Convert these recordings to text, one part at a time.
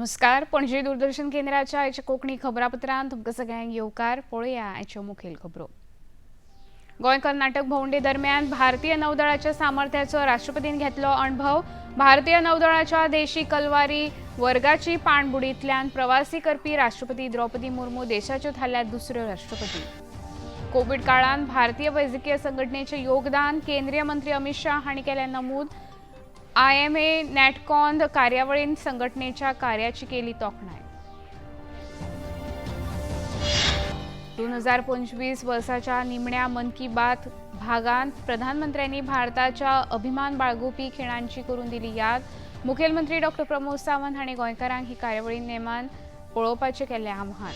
नमस्कार, पणजी दूरदर्शन केंद्राच्या आयच्या कोंकणी खबरापत्रांत तुमकां सगळ्यांक येवकार. पळोवया आयच्यो मुखेल खबरो. गोंय कर्नाटक भोंवडे दरम्यान भारतीय नौदळाच्या सामर्थ्याचो राष्ट्रपतीन घेतलो अणभव. भारतीय नौदळाच्या देशी कलवारी वर्गाची पाणबुडींतल्यान प्रवासी करपी राष्ट्रपती द्रौपदी मुर्मू देशाच्यो थारल्या दुसऱ्यो राष्ट्रपती. कोविड काळांत भारतीय वैजकीय संघटनेचें योगदान केंद्रीय मंत्री अमित शाह हांणी केलें नमूद. आयएमए नॅटकॉन कार्यावळीन संघटनेच्या कार्याची केली तोखणाय. 2025 वर्साच्या निमण्या मन की बात भागांत प्रधानमंत्र्यांनी भारताच्या अभिमान बाळगुपी खिणांची करून दिली याद. मुखेलमंत्री डॉक्टर प्रमोद सावंत हांणी गोंयकारांक ही कार्यावळी नेमान पळोवपाचें केल्लें आव्हान.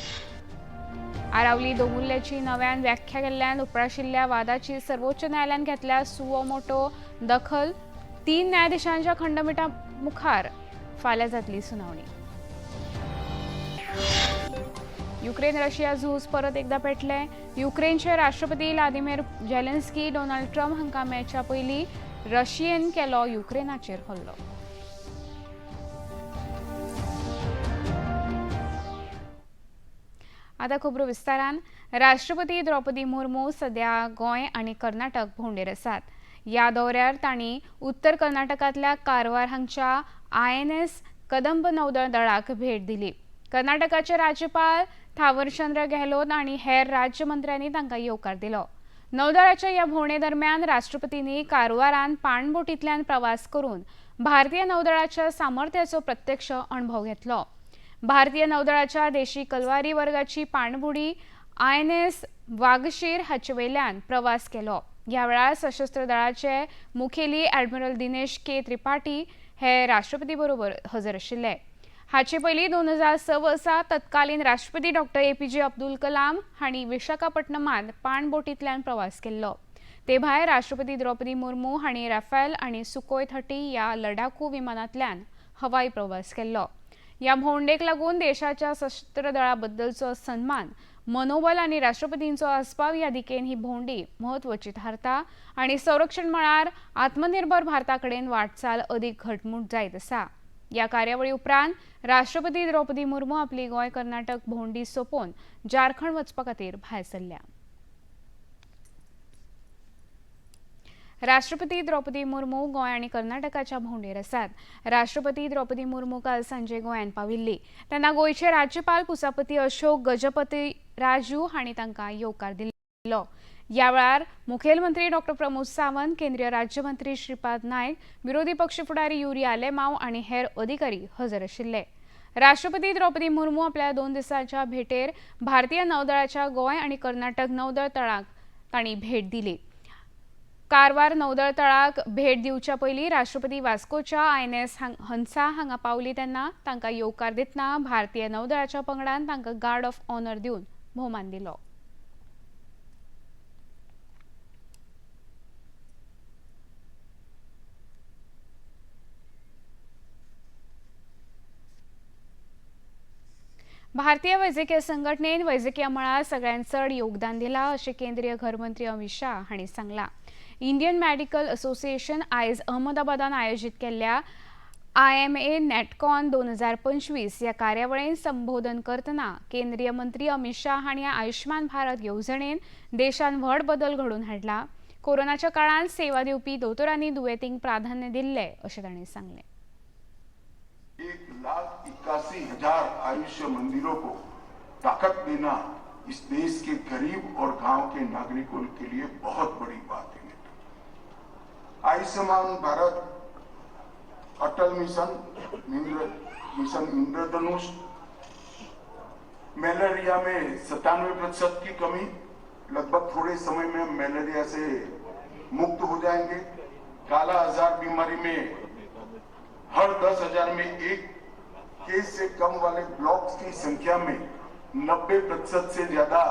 आरावली दोंगुल्ल्याची नव्यान व्याख्या केल्ल्यान उप्राशिल्ल्या वादाची सर्वोच्च न्यायालयान घेतल्या सुओ मोटो दखल. 3 न्यायाधीशांच्या खंडपीठा मुखार फाल्यां जातली सुनावणी. युक्रेन रशिया झूज परत एकदा पेटलें. युक्रेनचे राष्ट्रपती व्लादिमीर जेलेन्स्की डोनाल्ड ट्रम्प हांकां मेळच्या पयलीं रशियेन केलो युक्रेनाचेर हल्लो. आतां खबरो विस्तारान. राष्ट्रपती द्रौपदी मुर्मू सध्या गोंय आनी कर्नाटक भोंवडेर आसात. ह्या दौऱ्यार तांणी उत्तर कर्नाटकांतल्या कारवार हांगच्या INS Kadamba नौदळ दळाक भेट दिली. कर्नाटकाचे राज्यपाल थावरचंद्र गेहलोत आनी हेर राज्य मंत्र्यांनी तांकां येवकार दिलो. नौदळाच्या ह्या भोंवडे दरम्यान राष्ट्रपतींनी कारवारान पाणबोटींतल्यान प्रवास करून भारतीय नौदळाच्या सामर्थ्याचो प्रत्यक्ष अणभव घेतलो. भारतीय नौदळाच्या देशी कलवारी वर्गाची पाणबुडी INS Vagsheer हाचे वयल्यान प्रवास केलो. ह्या वेळार सशस्त्र दळाचे मुखेली ॲडमिरल दिनेश के त्रिपाठी हे राष्ट्रपती बरोबर हजर आशिल्ले. हाचे पयलीं 2006 वर्सा तत्कालीन राष्ट्रपती डॉक्टर APJ Abdul Kalam हांणी विशाखापट्टणमांत पाणबोटींतल्यान प्रवास केल्लो. ते भायर राष्ट्रपती द्रौपदी मुर्मू हांणी राफेल आनी सुकोय 30 ह्या लडाखू विमानांतल्यान हवाई प्रवास केल्लो. ह्या भोंवडेक लागून देशाच्या सशस्त्र दळा बद्दलचो सन्मान, मनोबल आनी राष्ट्रपतींचो आस्पाव ह्या दिकेन ही भोंवडी म्हत्वाची थारता आनी संरक्षण मळार आत्मनिर्भर भारता कडेन वाटचाल अदीक घटमूट जायत आसा. ह्या कार्यावळी उपरांत राष्ट्रपती द्रौपदी मुर्मू आपली गोंय कर्नाटक भोंवडी सोंपोवन झारखंड वचपा खातीर भायर सरल्या. राष्ट्रपती द्रौपदी मुर्मू गोंय आनी कर्नाटकाच्या भोंवडेर आसात. राष्ट्रपती द्रौपदी मुर्मू काल सांजे गोंयांत पाविल्ली तेन्ना गोंयचे राज्यपाल पुसापती अशोक गजपती राजू हांणी तांकां येवकार दिलो. ह्या वेळार मुखेलमंत्री डॉक्टर प्रमोद सावंत, केंद्रीय राज्यमंत्री श्रीपाद नायक, विरोधी पक्ष फुडारी युरी आलेमाव आनी हेर अधिकारी हजर आशिल्ले. राष्ट्रपती द्रौपदी मुर्मू आपल्या 2 दिसांच्या भेटेर भारतीय नौदळाच्या गोंय आनी कर्नाटक नौदळ तळाक तांणी भेट दिली. कारवार नौदळ तळाक भेट दिवच्या पयलीं राष्ट्रपती वास्कोच्या INS हंसा हांगा पावली तेन्ना तांकां येवकार दितना भारतीय नौदळाच्या पंगडान तांकां गार्ड ऑफ ऑनर दिवन भोवमान दिलो. भारतीय वैजकीय संघटनेन वैजकीय मळार सगळ्यांत चड योगदान दिलां अशें केंद्रीय घरमंत्री अमित शाह हांणी सांगलां. इंडियन मेडिकल असोसिएशन आयज अहमदाबादान आयोजीत केल्ल्या IMA नॅटकॉन 2025 ह्या कार्यावळीन संबोधन करतना केंद्रीय मंत्री अमित शाह हांणी आयुष्मान भारत येवजणेन देशांत व्हड बदल घडोवन हाडला. कोरोनाच्या काळांत सेवा दिवपी दोतोरांनी दुयेंतींक प्राधान्य दिल्लें अशें तांणी सांगलें. 1,81,000 आयुष्य मंदिरों को ताकत देना इस देश के गरीब और गांव के नागरिकों के लिए बहुत बड़ी बात है. आयुष्मान भारत, अटल मिशन, मिशन इंद्रधनुष, मलेरिया में 97% की कमी, लगभग थोड़े समय में हम मलेरिया से मुक्त हो जाएंगे. काला आजार बीमारी में हर 10,000 में 1 केस से कम वाले ब्लॉक्स की संख्या में 90% से ज्यादा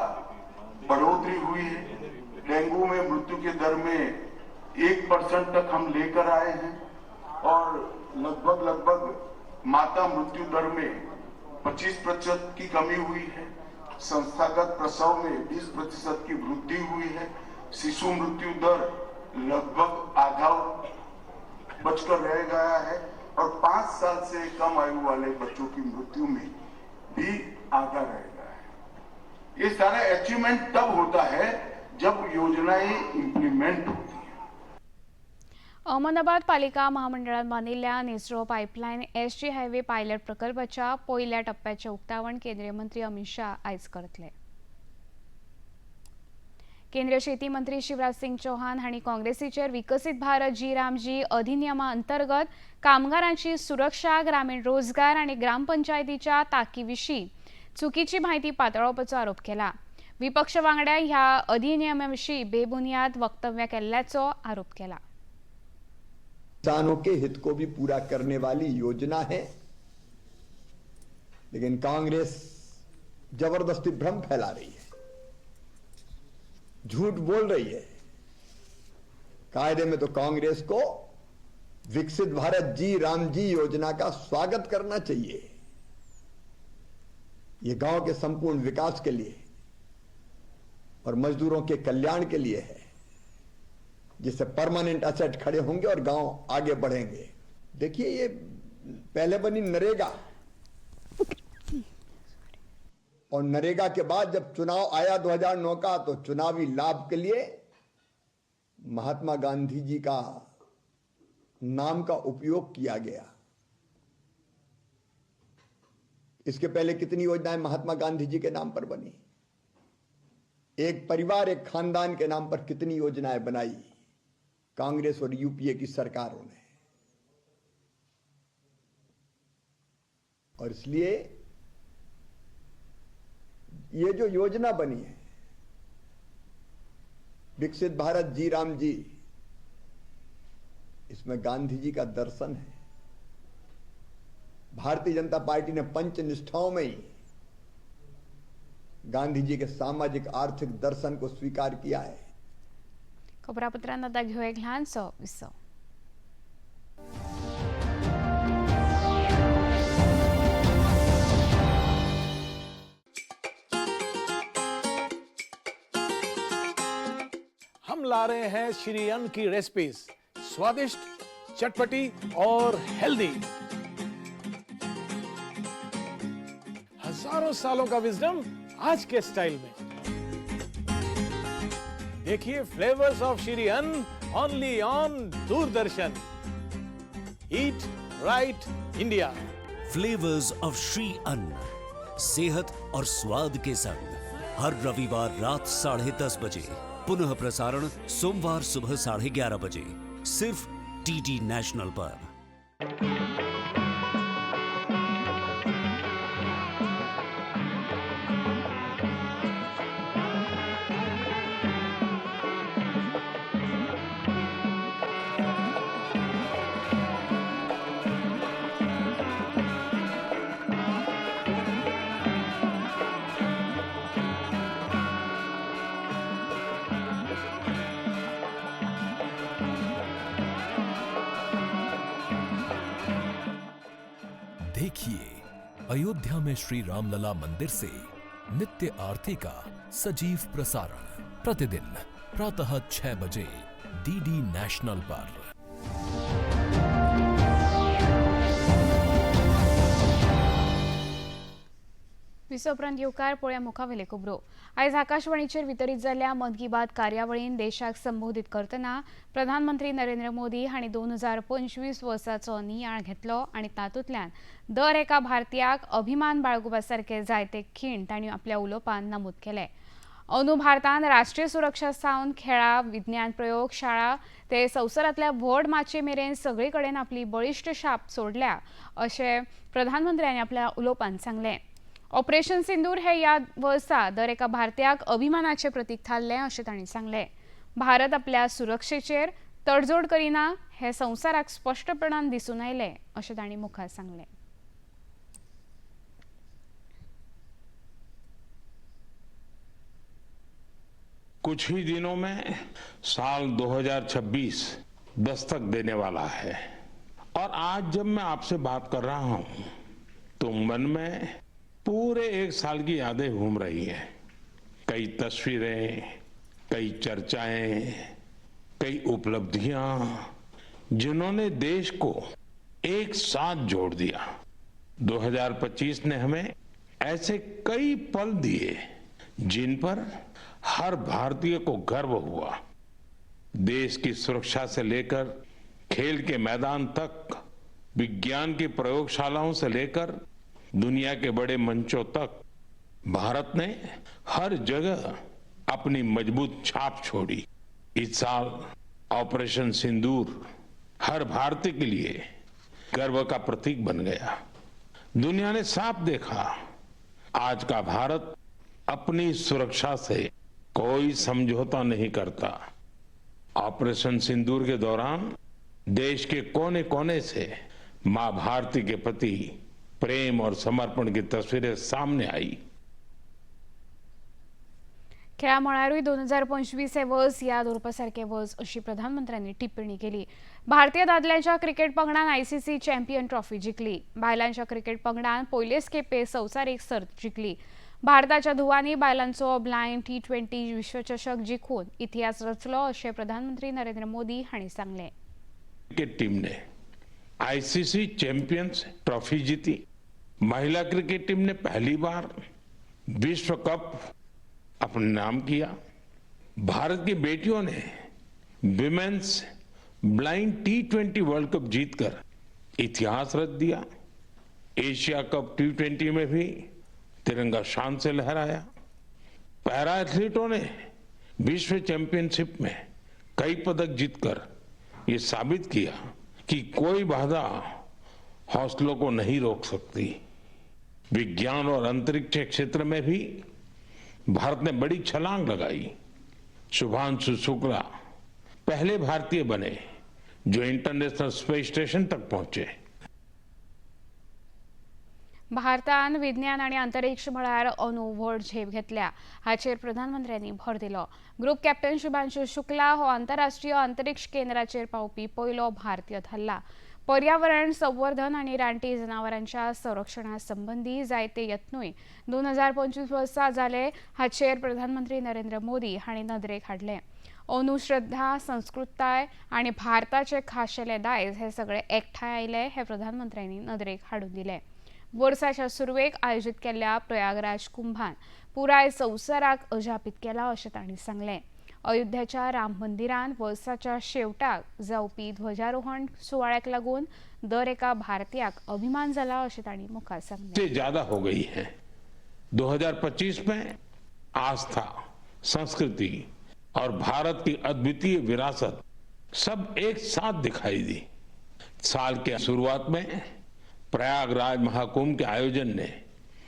बढ़ोतरी हुई है. डेंगू में मृत्यु के दर में 1% तक हम लेकर आए हैं और लगभग लगभग माता मृत्यु दर में 25% की कमी हुई है. संस्थागत प्रसव में 20% की वृद्धि हुई है. शिशु मृत्यु दर लगभग आधा बचकर रह गया है. और 5 साल से कम आयु वाले बच्चों की मृत्यु में भी आधा रह गया है। ये सारा अचीवमेंट तब होता है जब योजनाएं इम्प्लीमेंट होती हैं। अहमदाबाद पालिका महामंडळान बांदिल्ल्या निसरो पायपलायन एसजी हायवे पायलट प्रकल्पाच्या पयल्या टप्प्याचें उक्तावण केंद्रीय मंत्री अमित शाह आयज करतले। केंद्रीय शेती मंत्री शिवराज सिंग चौहान हांणी काँग्रेसीचेर विकसीत भारत जी रामजी अधिनियमा अंतर्गत कामगारांची सुरक्षा, ग्रामीण रोजगार आनी ग्रामपंचायतीच्या ताकी विशीं चुकीची म्हायती पातळावपाचो आरोप केला। विपक्ष वांगड्या ह्या अधिनियमा विशीं बेबुनियाद वक्तव्य केल्ल्याचो आरोप केला। किसानों के हित को भी पूरा करने वाली योजना है, लेकिन कांग्रेस जबरदस्ती भ्रम फैला रही है, झूठ बोल रही है। कायदे में तो कांग्रेस को विकसित भारत जी राम जी योजना का स्वागत करना चाहिए। ये गांव के संपूर्ण विकास के लिए और मजदूरों के कल्याण के लिए है, जिससे परमानेंट एसेट खड़े होंगे और गांव आगे बढ़ेंगे। देखिए, ये पहले बनी नरेगा, और नरेगा के बाद जब चुनाव आया 2009 का, तो चुनावी लाभ के लिए महात्मा गांधी जी का नाम का उपयोग किया गया। इसके पहले कितनी योजनाएं महात्मा गांधी जी के नाम पर बनी, एक परिवार एक खानदान के नाम पर कितनी योजनाएं बनाई कांग्रेस और यूपीए की सरकारों ने। और इसलिए ये जो योजना बनी है विकसित भारत जी राम जी, इसमें गांधी जी का दर्शन है। भारतीय जनता पार्टी ने पंच निष्ठाओं में ही गांधी जी के सामाजिक आर्थिक दर्शन को स्वीकार किया है। खबरापत्रांत आतां घेवया एक ल्हानसो विसव। हम ला रहे हैं श्री अन्न की रेसिपीज, स्वादिष्ट, चटपटी और हेल्दी। हजारों सालों का विजडम आज के स्टाइल में। देखिए flavours of Shri Anna only on Doordarshan. Eat right India. Flavours of Shri Anna, सेहत और स्वाद के संग, हर रविवार रात 10:30 बजे, पुनः प्रसारण सोमवार सुबह 11:30 बजे, सिर्फ डीडी नेशनल पर। देखिए अयोध्या में श्री रामलला मंदिर से नित्य आरती का सजीव प्रसारण प्रतिदिन प्रातः 6 बजे डीडी नेशनल पर। विसव उपरांत येवकार पळोवया मुखावेले खबरो। आयज आकाशवाणीचेर वितरीत जाल्ल्या मन की बात कार्यावळीन देशाक संबोधीत करतना प्रधानमंत्री नरेंद्र मोदी हांणी 2025 वर्साचो नियाळ घेतलो आनी तातूंतल्यान दर एका भारतीयाक अभिमान बाळगुपा सारके जायते खीण तांणी आपल्या उलोवपान नमूद केले। अंदू भारतान राष्ट्रीय सुरक्षा सावन खेळां, विज्ञान प्रयोगशाळा ते संवसारांतल्या व्हड माचये मेरेन सगळे कडेन आपली बळिश्ट छाप सोडल्या अशें प्रधानमंत्र्यांनी आपल्या उलोवपान सांगलें। ऑपरेशन सिंदूर हे ह्या वर्सा दर एका भारतीयाक अभिमानाचें प्रतीक थारलें अशें तांणी सांगलें। भारत आपल्या सुरक्षेचेर तडजोड करिना हें संवसाराक स्पश्टपणान दिसून आयलें अशें तांणी मुखार सांगलें। कुछ ही दिनों में साल 2026 दस्तक देने वाला है और आज जब मैं आपसे बात कर रहा हूं तो मन में पूरे एक साल की यादें घूम रही हैं। कई तस्वीरें, कई चर्चाएं, कई उपलब्धियां जिन्होंने देश को एक साथ जोड़ दिया। 2025 ने हमें ऐसे कई पल दिए जिन पर हर भारतीय को गर्व हुआ। देश की सुरक्षा से लेकर खेल के मैदान तक, विज्ञान की प्रयोगशालाओं से लेकर दुनिया के बड़े मंचों तक, भारत ने हर जगह अपनी मजबूत छाप छोड़ी। इस साल ऑपरेशन सिंदूर हर भारतीय के लिए गर्व का प्रतीक बन गया। दुनिया ने साफ देखा, आज का भारत अपनी सुरक्षा से कोई समझौता नहीं करता। ऑपरेशन सिंदूर के दौरान देश के कोने कोने से मां भारती के प्रति प्रेम और समर्पण की तस्वीरें सामने आई। खेळा मळारूय 2025 हे वर्स याद उरपा सारकें वर्स अशी प्रधानमंत्र्यांनी टिप्पणी केली। भारतीय दादल्यांच्या क्रिकेट पंगडान आयसीसी चॅम्पियन ट्रॉफी जिखली। बायलांच्या क्रिकेट पंगडान पयलेच खेपे संवसारीक सर्त जिखली। भारताच्या धुवांनी बायलांचो ब्लायंड T20 विश्वचषक जिखून इतिहास रचलो अशें प्रधानमंत्री नरेंद्र मोदी हांणी सांगलें। क्रिकेट टीम ने आईसीसी चैंपियंस ट्रॉफी जीती। महिला क्रिकेट टीम ने पहली बार विश्व कप अपने नाम किया। भारत की बेटियों ने women's blind T20 world cup जीतकर इतिहास रच दिया। एशिया कप T20 में भी तिरंगा शान से लहराया। पैरा एथलीटों ने विश्व चैंपियनशिप में कई पदक जीतकर ये साबित किया कि कोई बाधा हौसलों को नहीं रोक सकती। विज्ञान और अंतरिक्ष के क्षेत्र में भी भारत ने बड़ी छलांग लगाई। शुभांशु शुक्ला पहले भारतीय बने जो इंटरनेशनल स्पेस स्टेशन तक पहुंचे। भारतान विज्ञान आनी अंतरिक्ष मळार अंदू व्हड झेप घेतल्या हाचेर प्रधानमंत्र्यांनी भर दिलो। ग्रुप कॅप्टन शुभांशु शुक्ला हो आंतरराष्ट्रीय अंतरिक्ष केंद्राचेर पावपी पयलो भारतीय थारला। पर्यावरण संवर्धन आनी रानटी जनावरांच्या संरक्षणा संबंदी जायते यत्नूय 2025 वर्सा जाले हाचेर प्रधानमंत्री नरेंद्र मोदी हांणी नदरेक हाडलें। अंदू श्रद्धा, संस्कृताय आनी भारताचे खाशेले दायज हे सगळे एकठांय आयले हे प्रधानमंत्र्यांनी नदरेक हाडून दिले। वर्साच्या सुरवेक आयोजीत केल्ल्या प्रयागराज कुंभान पुराय संवसाराक अजापीत केला अशें तांणी सांगलें। अयोध्याच्या राम मंदिरान वर्साच्या शेवटाक जावपी ध्वजारोहण सुवाळ्याक लागून दर एका भारतीयाक अभिमान जाला अशें तांणी मुखार सांगलें। से ज्यादा हो गई है। 2025 में आस्था, संस्कृति और भारत की अद्वितीय विरासत सब एक साथ दिखाई दी। साल के शुरुआत में प्रयागराज महाकुंभ के आयोजन ने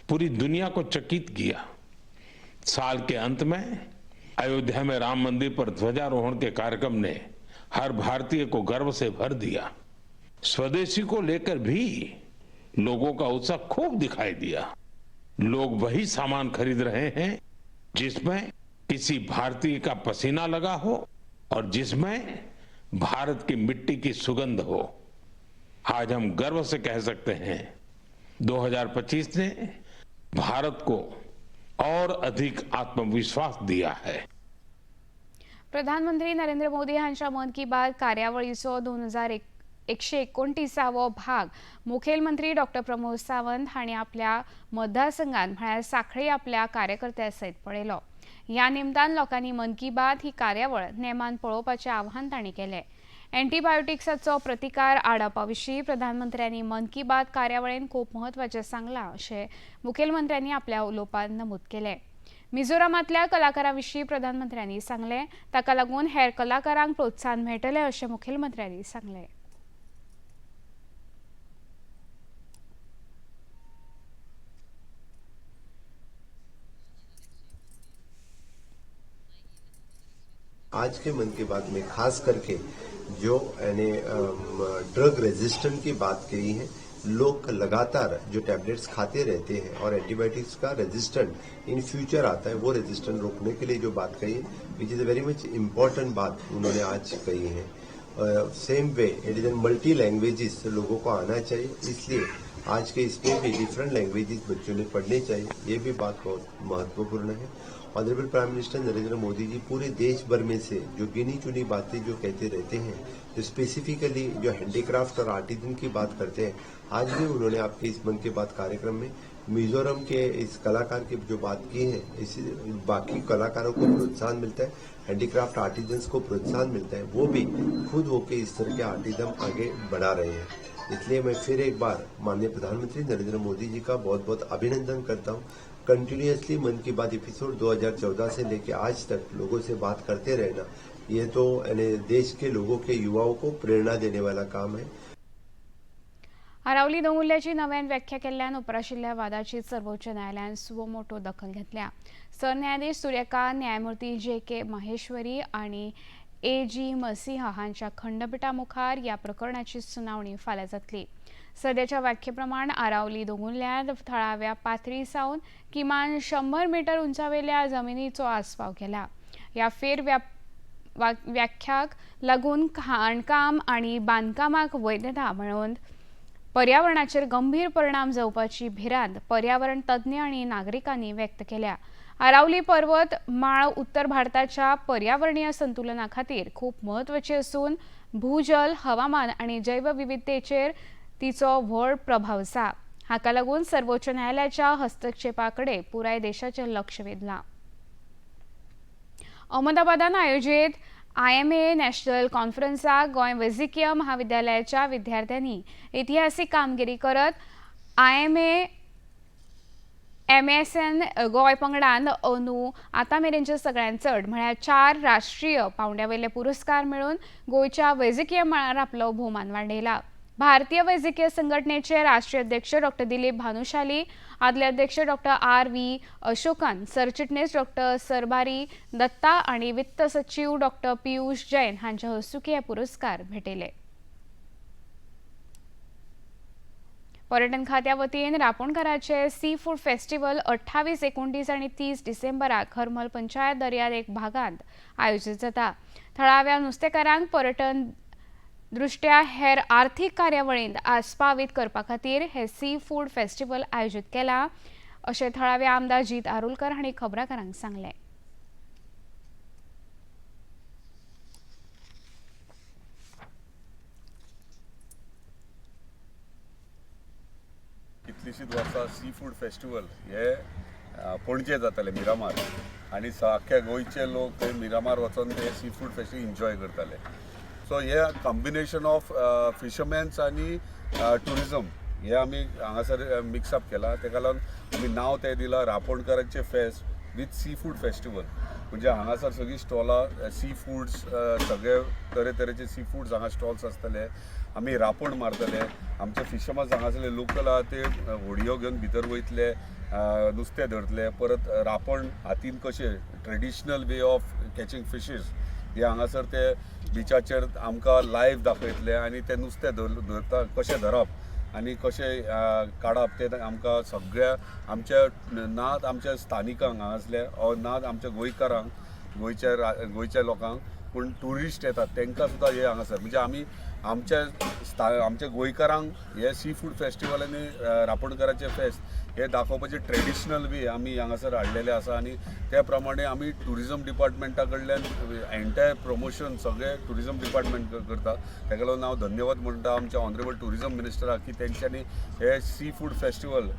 पूरी दुनिया को चकित किया। साल के अंत में अयोध्या में राम मंदिर पर ध्वजारोहण के कार्यक्रम ने हर भारतीय को गर्व से भर दिया। स्वदेशी को लेकर भी लोगों का उत्साह खूब दिखाई दिया। लोग वही सामान खरीद रहे हैं जिसमें किसी भारतीय का पसीना लगा हो और जिसमें भारत की मिट्टी की सुगंध हो। आज हम गर्व से कह सकते हैं 2025 ने भारत को और अधिक आत्मविश्वास दिया है। प्रधानमंत्री नरेंद्र मोदी हांच्या मन की बात कार्यावळीचो 2129वो भाग मुखेलमंत्री डॉक्टर प्रमोद सावंत हांणी आपल्या मतदारसंघात म्हळ्यार सांखळी आपल्या कार्यकर्त्यां सयत पळयलो। ह्या निमतान लोकांनी मन की बात ही कार्यावळ नेमान पळोवपाचें आवाहन तांणी केलें। एंटीबायोटिक्साचो प्रतिकार आडावपा विशीं प्रधानमंत्र्यांनी मन की बात कार्यावळीन खूब म्हत्वाचें सांगलां अशें मुखेलमंत्र्यांनी आपल्या उलोवपांत नमूद केलें। मिझोरामांतल्या कलाकारां विशीं प्रधानमंत्र्यांनी सांगलें, ताका लागून हेर कलाकारांक प्रोत्साहन मेळटलें अशें मुखेलमंत्र्यांनी सांगलें। आज के मन की बात में खास करके जो यानी ड्रग रेजिस्टेंट की बात कही है, लोग लगातार जो टैबलेट्स खाते रहते हैं और एंटीबायोटिक्स का रेजिस्टेंट इन फ्यूचर आता है, वो रेजिस्टेंट रोकने के लिए जो बात कही है, which is a very much important बात उन्होंने आज कही है। Same way it is in multi languages लोगों को आना चाहिए, इसलिए आज के इसमें भी डिफरेंट लैंग्वेजेस बच्चों ने पढ़ने चाहिए, ये भी बात बहुत महत्वपूर्ण है। Honourable prime minister Narendra Modi ji पूरे देश भर में से जो गिनी चुनी बातें जो कहते रहते हैं, जो स्पेसिफिकली जो हैंडीक्राफ्ट और आर्टिजन की बात करते हैं, आज भी उन्होंने आपके इस मन की बात कार्यक्रम में मिजोरम के इस कलाकार की जो बात की है, इस बाकी कलाकारों को प्रोत्साहन मिलता है, हैंडीक्राफ्ट आर्टिजन्स को प्रोत्साहन मिलता है, वो भी खुद होके इस तरह के आर्टिजन आगे बढ़ा रहे हैं। इसलिए मैं फिर एक बार माननीय प्रधानमंत्री नरेंद्र मोदी जी का बहुत बहुत अभिनंदन करता हूँ। कंटिन्यूअसली मन की बात एपिसोड 2014 से लेके आज तक लोगों से बात करते रहना, ये तो देश के लोगों के युवाओं को प्रेरणा देने वाला काम है। आरावली दोंगुल्ल्याची नव्यान व्याख्या केल्ल्यान उप्राशिल्ल्या वादाची सर्वोच्च न्यायालयान सुवमोटो दखल घेतल्या। सरन्यायाधीश सूर्यकांत, न्यायमूर्ती जे के माहेश्वरी आनी ए जी मसिहा हांच्या खंडपीठा मुखार ह्या प्रकरणाची सुनावणी फाल्यां जातली। सध्याच्या व्याख्येप्रमाण आरावली दोंगुल्ल्यांत थळाव्या पातळी सावन किमान 100 मीटर उंचावेल्या जमिनीचो आस्पाव केला। ह्या फेर व्याख्याक लागून खाणकाम आनी बांदकामाक वैधता मेळोवन पर्यावरणाचेर गंभीर परिणाम जावपाची भिरांत पर्यावरण तज्ञ आनी नागरिकांनी व्यक्त केल्या। आरावली पर्वत माळ उत्तर भारताच्या पर्यावरणीय संतुलना खातीर खूब म्हत्वाची आसून भूजल, हवामान आनी जैवविविधतेचेर तिचो व्हड प्रभाव आसा। हाका लागून सर्वोच्च न्यायालयाच्या हस्तक्षेपा कडेन पुराय देशाचें लक्ष वेधलां। अहमदाबादान आयोजीत IMA national कॉन्फरन्साक गोंय वैजकीय महाविद्यालयाच्या विद्यार्थ्यांनी इतिहासीक कामगिरी करत IMA MSN Goa पंगडान अंदू आतां मेरेनचे सगळ्यांत चड म्हळ्यार 4 राष्ट्रीय पावंड्यावयले पुरस्कार मेळून गोंयच्या वैजकीय मळार आपलो भोवमान वाडयला। भारतीय वैजकीय संघटनेचे राष्ट्रीय अध्यक्ष डॉक्टर दिलीप भानुशाली, आदले अध्यक्ष डॉक्टर RV Ashokan, सरचिटणीस डॉक्टर सरबारी दत्ता आणि वित्त सचिव डॉक्टर पियुष जैन हांच्या हस्तुकीं हे पुरस्कार भेटयले। पर्यटन खात्या वतीन रापोणकाराचे सी फूड फेस्टिवल 28, 29 आनी 30 डिसेंबराक हरमल पंचायत दर्यादेग भागांत आयोजीत जाता। थळाव्या नुस्तेकारांक पर्यटन दृष्ट्या हेर आर्थिक कार्यावळींत आस्पावीत करपा खातीर हे सी फूड फेस्टिवल आयोजीत केला अशें थळावे आमदार जीत आरोलकर हांणी खबराकारांक सांगलें। कितलीशीच वर्सां सी फूड फेस्टिवल हे पणजे जाताले मिरामार आनी सारक्या गोंयचे लोक थंय मिरामार वचोन ते सी फूड फेस्टिवल एन्जॉय करताले। सो हे कॉम्बिनेशन ऑफ फिशरमॅन्स आनी ट्युरिजम हे आमी हांगासर मिक्सअप केला। तेका लागून आमी नांव तें दिलां रापोणकारांचें fest with sea food festival. म्हणजे हांगासर सगळीं स्टॉलां सी फूड्स सगळे तरेतरेचे सी फूड्स हांगा स्टॉल्स आसतले। आमी रापोण मारतले, आमचे फिशरमॅन्स हांगासरले लोकल आहा ते होडयो घेवन भितर वयतले, नुस्तें धरतले, परत रापोण हातीन कशें traditional way of catching fishes हे हांगासर ते बिचाचेर आमकां लायव्ह दाखयतले आनी ते नुस्तें धरता कशें धरप आनी कशें काडप तें आमकां सगळ्या आमच्या नात आमच्या स्थानिकांक हांगासल्या ऑर नात आमच्या गोंयकारांक गोंयच्या लोकांक पूण ट्युरिस्ट येतात तांकां सुद्दां हे हांगासर म्हणजे आमी आमच्या आमच्या गोंयकारांक हे सी फूड फेस्टिवल आनी रापोणकाराचें फेस्त हे दाखोवपाचें ट्रेडिशनल वे आमी हांगासर हाडलेले आसा आनी त्या प्रमाणे आमी ट्युरिजम डिपार्टमेंटा कडल्यान एंटायर प्रमोशन सगळें ट्युरिजम डिपार्टमेंट करता। ताका लागून हांव धन्यवाद म्हणटा आमच्या ऑनरेबल ट्युरिजम मिनिस्टराक की तेंच्यांनी हे सी फूड फेस्टिवल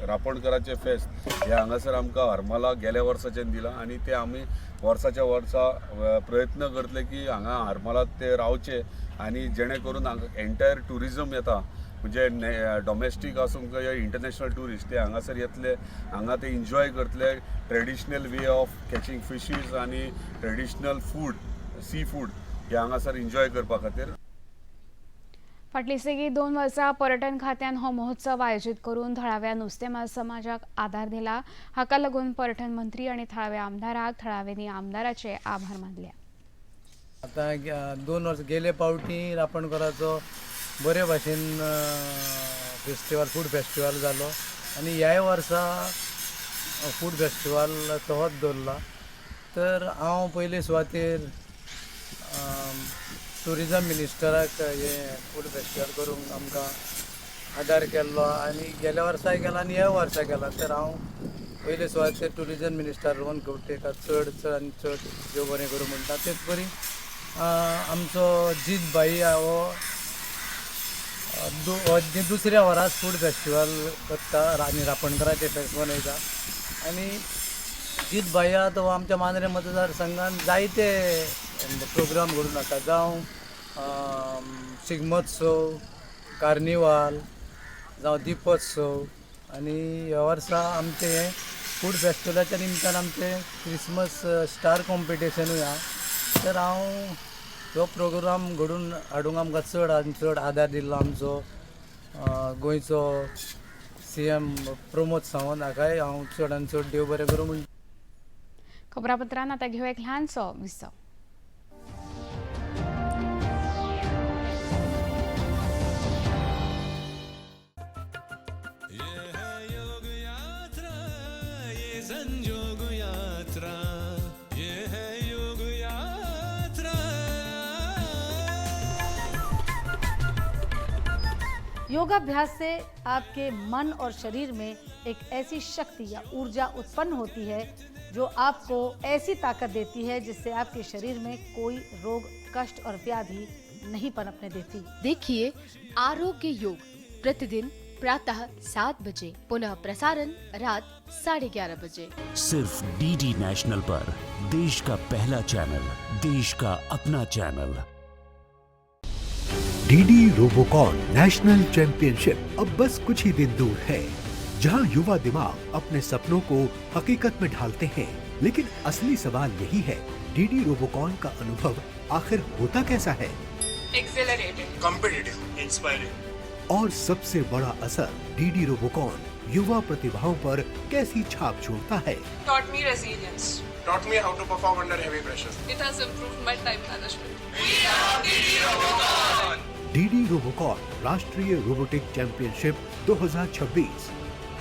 रापोणकाराचें फेस्त हे हांगासर आमकां हरमला गेल्या वर्साच्यान दिलां आनी ते आमी वर्साच्या वर्सा प्रयत्न करतले की हांगा हरमलात ते रावचे आनी जेणे करून हांगा एंटायर ट्युरिजम येता म्हणजे डॉमेस्टीक आसूं किंवा इंटरनॅशनल ट्युरिस्ट ते हांगासर येतले, हांगा ते एन्जॉय करतले traditional way of catching fishes आनी ट्रेडिशनल फूड सी फूड हे हांगासर एन्जॉय करपा खातीर। फाटलीं सेगीत 2 वर्सां पर्यटन खात्यान हो महोत्सव आयोजीत करून थळाव्या नुस्तेमार समाजाक आदार दिला। हाका लागून पर्यटन मंत्री आनी थळाव्या आमदाराक थळाव्यांनी आमदाराचे आभार मानले। आतां 2 वर्स गेले पावटी रापणकाराचो बरे भाशेन फेस्टिवल फूड फेस्टिवल जालो आनी ह्याय वर्सा फूड फेस्टिवल तोच दवरला। तर हांव पयले सुवातेर टुरिजम मिनिस्टराक हे फूड फेस्टिवल करूंक आमकां आदार केल्लो आनी गेल्या वर्साय केला आनी ह्या वर्सा केला. तर हांव पयले सुवातेर ट्युरिजम मिनिस्टर रोहन खंवटेका चड चड आनी चड देव बरें करूं म्हणटा. तेच परी आमचो जीत भाई हो दुसऱ्या वरात फूड फेस्टिवल करता आनी रापणकाराचें फेस्त मनयता आनी जीत भाई तो आमच्या मांद्रें मतदारसंघान जायते प्रोग्राम घडून हाडटा, जावं शिगमोत्सव, कार्निवाल, जावं दीपोत्सव. आनी ह्या वर्सा आमचें हें फूड फेस्टिवलाच्या निमतान आमचें क्रिसमस स्टार कॉम्पिटिशनूय आहा. तर हांव हो प्रोग्राम घडून हाडूंक आमकां चड आनी चड आदार दिल्लो आमचो गोंयचो CM Pramod Sawant हाकाय हांव चड आनी चड देव बरें करूं म्हणटा. खबरापत्रान आतां घेवया एक ल्हानसो विसव. योगाभ्यास से आपके मन और शरीर में एक ऐसी शक्ति या ऊर्जा उत्पन्न होती है जो आपको ऐसी ताकत देती है जिससे आपके शरीर में कोई रोग, कष्ट और व्याधि नहीं पनपने देती। देखिए आरोग्य योग प्रतिदिन प्रातः 7 बजे, पुनः प्रसारण रात 11:30 बजे, सिर्फ डीडी नेशनल पर। देश का पहला चैनल, देश का अपना channel. DD Robocon national championship अब बस कुछ ही दिन दूर है, जहां युवा दिमाग अपने सपनों को हकीकत में ढालते हैं। लेकिन असली सवाल यही है, डीडी रोबोकॉन का अनुभव आखिर होता कैसा है? एक्सेलरेटेड, कॉम्पिटिटिव, इंस्पायरिंग और सबसे बड़ा असर डीडी रोबोकॉन युवा प्रतिभाओं पर कैसी छाप छोड़ता है? Taught me resilience, taught me how to perform under heavy pressure. It has improved my time management. We are DD Robocon. DD Robocon राष्ट्रीय रोबोटिक चैंपियनशिप 2026।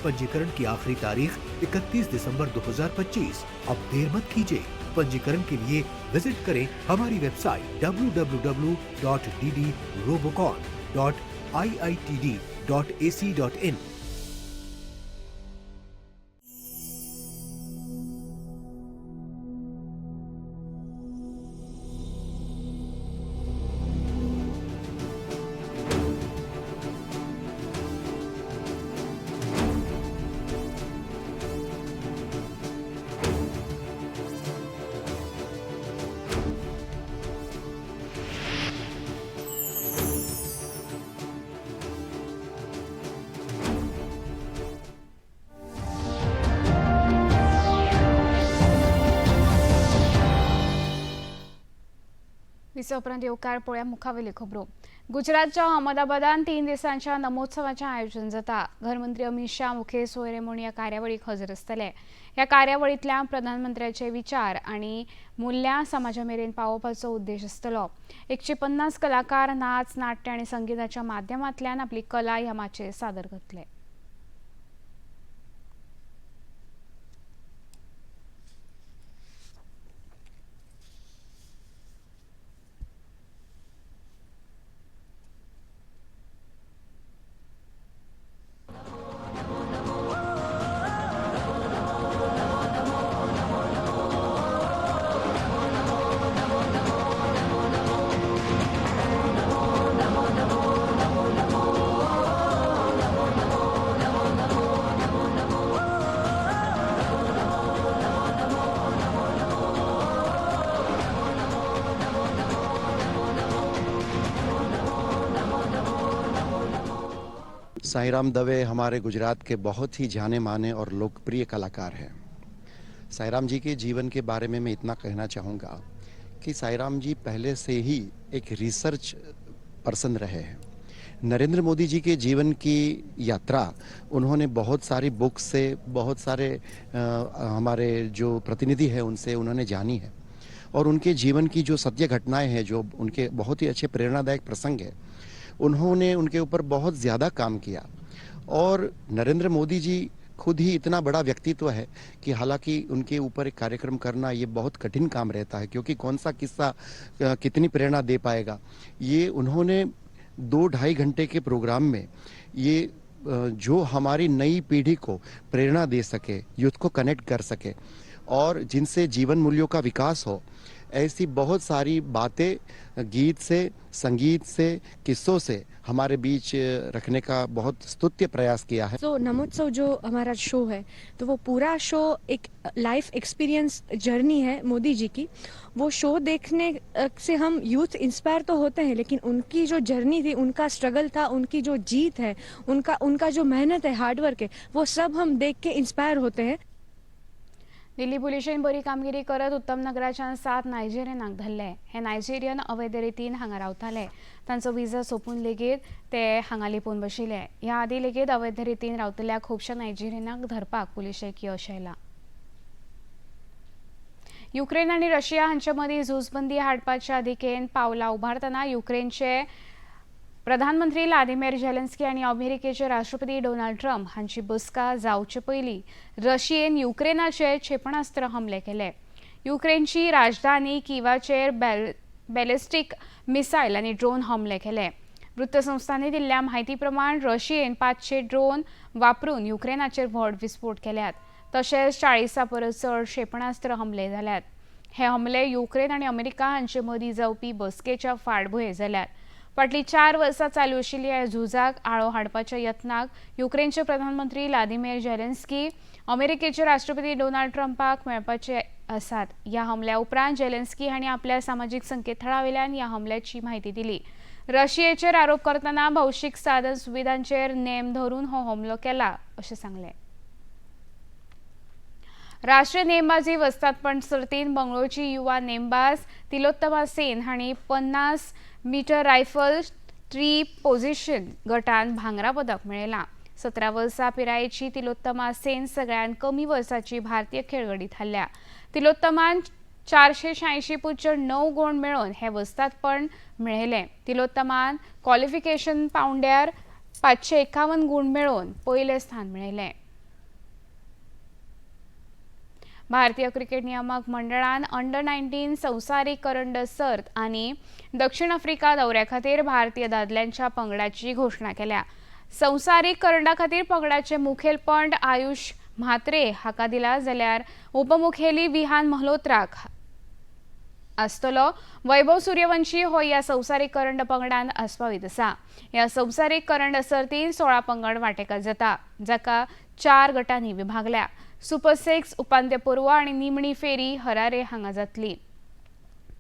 पंजीकरण की आखिरी तारीख 31 दिसंबर 2025। अब देर मत कीजिए, पंजीकरण के लिए विजिट करें हमारी वेबसाइट www.ddrobocon.iitd.ac.in। उपरांत येवकार पळोवया मुखावेली खबरो. गुजरातच्या अहमदाबादान 3 दिसांच्या नमोत्सवाचें आयोजन जाता. घरमंत्री अमित शाह मुखेल सोयरे म्हूण ह्या कार्यावळीक हजर आसतले. ह्या कार्यावळींतल्यान प्रधानमंत्र्याचे विचार आनी मुल्यां समाजा मेरेन पावोवपाचो उद्देश आसतलो. 150 कलाकार नाच, नाट्य आनी संगीताच्या माध्यमांतल्यान आपली कला ह्या माचयेर सादर करतले. साईराम दवे हमारे गुजरात के बहुत ही जाने माने और लोकप्रिय कलाकार हैं। साईराम जी के जीवन के बारे में मैं इतना कहना चाहूँगा कि साईराम जी पहले से ही एक रिसर्च पर्सन रहे हैं। नरेंद्र मोदी जी के जीवन की यात्रा उन्होंने बहुत सारी बुक्स से, बहुत सारे हमारे जो प्रतिनिधि हैं उनसे उन्होंने जानी है और उनके जीवन की जो सत्य घटनाएं हैं, जो उनके बहुत ही अच्छे प्रेरणादायक प्रसंग हैं, उन्होंने उनके ऊपर बहुत ज़्यादा काम किया। और नरेंद्र मोदी जी खुद ही इतना बड़ा व्यक्तित्व है कि हालांकि उनके ऊपर एक कार्यक्रम करना ये बहुत कठिन काम रहता है, क्योंकि कौन सा किस्सा कितनी प्रेरणा दे पाएगा। ये उन्होंने 2-2.5 घंटे के प्रोग्राम में ये जो हमारी नई पीढ़ी को प्रेरणा दे सके, यूथ को कनेक्ट कर सके और जिनसे जीवन मूल्यों का विकास हो, ऐसी बहुत सारी बातें गीत से, संगीत से, किस्सों से हमारे बीच रखने का बहुत स्तुत्य प्रयास किया है। तो नमोत्सव जो हमारा शो है तो वो पूरा शो एक लाइफ एक्सपीरियंस जर्नी है मोदी जी की। वो शो देखने से हम यूथ इंस्पायर तो होते हैं, लेकिन उनकी जो जर्नी थी, उनका स्ट्रगल था, उनकी जो जीत है, उनका उनका जो मेहनत है, हार्डवर्क है, वो सब हम देख के इंस्पायर होते हैं। दिल्ली पुलिशेन बरी कामगिरी करत उत्तम नगराच्यान 7 नायजेरियनांक धरले। हे नायजेरियन अवैध रितीन हांगा रावताले। तांचो विजा सोंपून लेगीत ते हांगा लिपून बशिल्ले। ह्या आदी लेगीत अवैध रितीन रावतल्या खुबश्या नायजेरियनांक धरपाक पुलिशेक यश आयलां। युक्रेन आनी रशिया हांचे मदीं झुजबंदी हाडपाच्या दिकेन पावलां उबारतना युक्रेनचे प्रधानमंत्री व्लादिमीर झेलेन्स्की आनी अमेरिकेचे राष्ट्रपती डोनाल्ड ट्रम्प हांची बसका जावचे पयलीं रशियेन युक्रेनाचेर क्षेपणास्त्र हमले केले। युक्रेनची राजधानी किवाचेर बॅलिस्टीक मिसायल आनी ड्रोन हमले केले। वृत्तसंस्थांनी दिल्ल्या म्हायती प्रमाण रशियेन 500 ड्रोन वापरून युक्रेनाचेर व्हड विस्फोट केल्यात, तशेंच 40 परस चड क्षेपणास्त्र हमले जाल्यात। हे हमले युक्रेन आनी अमेरिका हांचे मदीं जावपी बसकेच्या फाटभुंयेर जाल्यात। फाटलीं 4 वर्सां चालू आशिल्ल्या ह्या झुजाक आळो हाडपाच्या यत्नाक युक्रेनचे प्रधानमंत्री व्लादिमीर झेलेन्स्की अमेरिकेचे राष्ट्रपती डोनाल्ड ट्रम्पाक मेळपाचे आसात। ह्या हमल्या उपरांत झेलेन्स्की हांणी आपल्या सामाजीक संकेतथळा वयल्यान ह्या हमल्याची म्हायती दिली। रशियेचेर आरोप करतना भौशीक साधन सुविधांचेर नेम धरून हो हमलो केला अशें सांगलें। राष्ट्रीय नेमबाजी वस्तादपण सर्तीन बंगळुरूची युवा नेमबाज तिलोत्तमा सेन हांणी 50 मीटर रायफल 3 पोझिशन गटान भांगरा पदक मेळयलां। 17 वर्सां पिरायेची तिलोत्तमा सेन सगळ्यांत कमी वर्साची भारतीय खेळगडी थारल्या। तिलोत्तमान 486.9 गुण मेळोवन हे वस्तादपण मेळयलें। तिलोत्तमान क्वॉलिफिकेशन पावंड्यार 551 गुण मेळोवन पयलें स्थान मेळयलें। भारतीय क्रिकेट नियामक मंडळान अंडर-19 संवसारीक करंड सर्त आनी दक्षिण आफ्रिका दौऱ्या खातीर भारतीय दादल्यांच्या पंगडाची घोशणा केल्या। संवसारीक करंडा खातीर पंगडाचे मुखेलपण आयुष म्हात्रे हाका दिला, जाल्यार उपमुखेली विहान मल्होत्राक आसतलो। वैभव सूर्यवंशी हो ह्या संवसारीक करंड पंगडान आस्पावीत आसा। ह्या संवसारीक करंड सर्तीन 16 पंगड वांटेकार जाता, जाका 4 गटांनी विभागल्या। सुपर 6 उपांत्यपूर्व आनी निमणी फेरी हरारे हांगा जातली।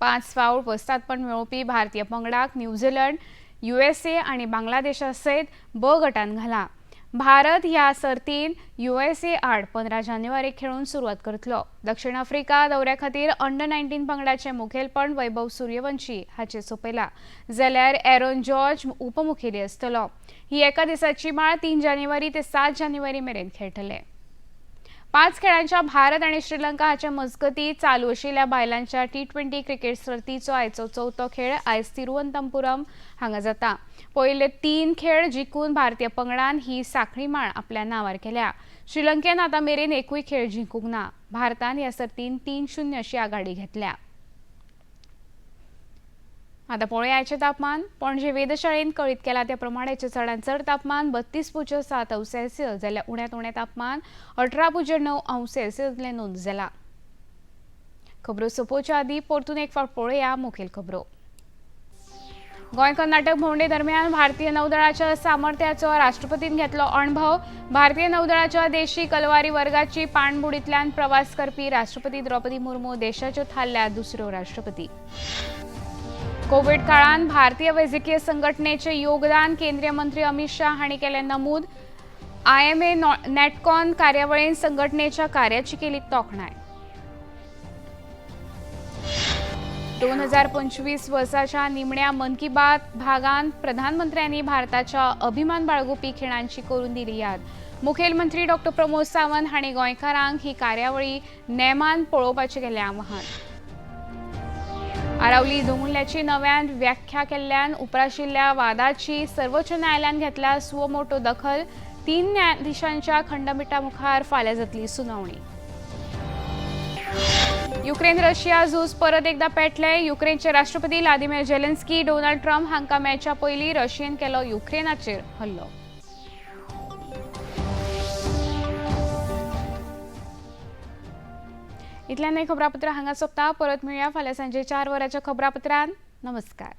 5 फावट वस्तादपण मेळोवपी भारतीय पंगडाक न्यूझीलंड, USA आनी बांगलादेशा सयत ब गटान घाला। भारत ह्या सर्तीन USA आड 15 जानेवारी खेळून सुरवात करतलो। दक्षिण आफ्रिका दौऱ्या खातीर अंडर-19 पंगडाचे मुखेलपण वैभव सूर्यवंशी हाचे सोंपयला, जाल्यार एरोन जॉर्ज उपमुखेली आसतलो। ही एका दिसाची माळ 3 जानेवारी ते 7 जानेवारी मेरेन खेळटले। 5 खेळांच्या भारत आनी श्रीलंका हाच्या मजगतीं चालू आशिल्ल्या बायलांच्या T20 cricket सर्तीचो आयचो चवथो खेळ आयज तिरुवनंतपुरम हांगा जाता। पयले 3 खेळ जिखून भारतीय पंगडान ही साखळी माळ आपल्या नांवार केल्या। श्रीलंकेन आतां मेरेन एकूय खेळ जिखूंक ना। भारतान ह्या सर्तीन 3-0 अशी आघाडी घेतल्या। आतां पळोवया आयचें तापमान। पणजे वेधशाळेन कळीत केलां त्या प्रमाणाचें चडांत चड तापमान 32.7 अंश सेल्सियस जाल्यार उण्यांत उणें तापमान 18.9 अंश सेल्सियस नोंद जालां। खबरो सोंपोवच्या आदीं परतून एक फावट पळोवया मुखेल खबरो। गोंय कर्नाटक भोंवडे दरम्यान भारतीय नौदळाच्या सामर्थ्याचो राष्ट्रपतीन घेतलो अणभव। भारतीय नौदळाच्या देशी कलवारी वर्गाची पाणबुडींतल्यान प्रवास करपी राष्ट्रपती द्रौपदी मुर्मू देशाच्यो थारल्या दुसऱ्यो राष्ट्रपती। कोविड काळान भारतीय वैजकीय संघटनेचे योगदान केंद्रीय मंत्री अमित शाह हांणी केलें नमूद। IMA नेटकॉन कार्यावळीन संघटनेच्या कार्याची केली तोखणाय। 2025 वर्साच्या निमण्या मन की बात भागान प्रधानमंत्र्यांनी भारताच्या अभिमान बाळगुपी खिणांची करून दिली याद। मुखेलमंत्री डॉ प्रमोद सावंत हांणी गोंयकारांक ही कार्यावळी नेमान पळोवपाचें केलें आवाहन। आरावली दोंगुल्ल्याची नव्यान व्याख्या केल्ल्यान उप्राशिल्ल्या वादाची सर्वोच्च न्यायालयान घेतल्या सुओमोटो दखल। 3 न्यायाधीशांच्या खंडपीठा मुखार फाल्यां जातली सुनावणी। युक्रेन रशिया झूज परत एकदा पेटले. युक्रेनचे राष्ट्रपती व्लादिमीर जेलेन्स्की, डोनाल्ड ट्रम्प हांकां मेळच्या पयलीं रशियेन केलो युक्रेनाचेर हल्लो. इतल्यान खबरापत्र हांगा सोंपता. परत मेळया फाल्यां सांजे 4 वरांच्या खबरापत्रान. नमस्कार.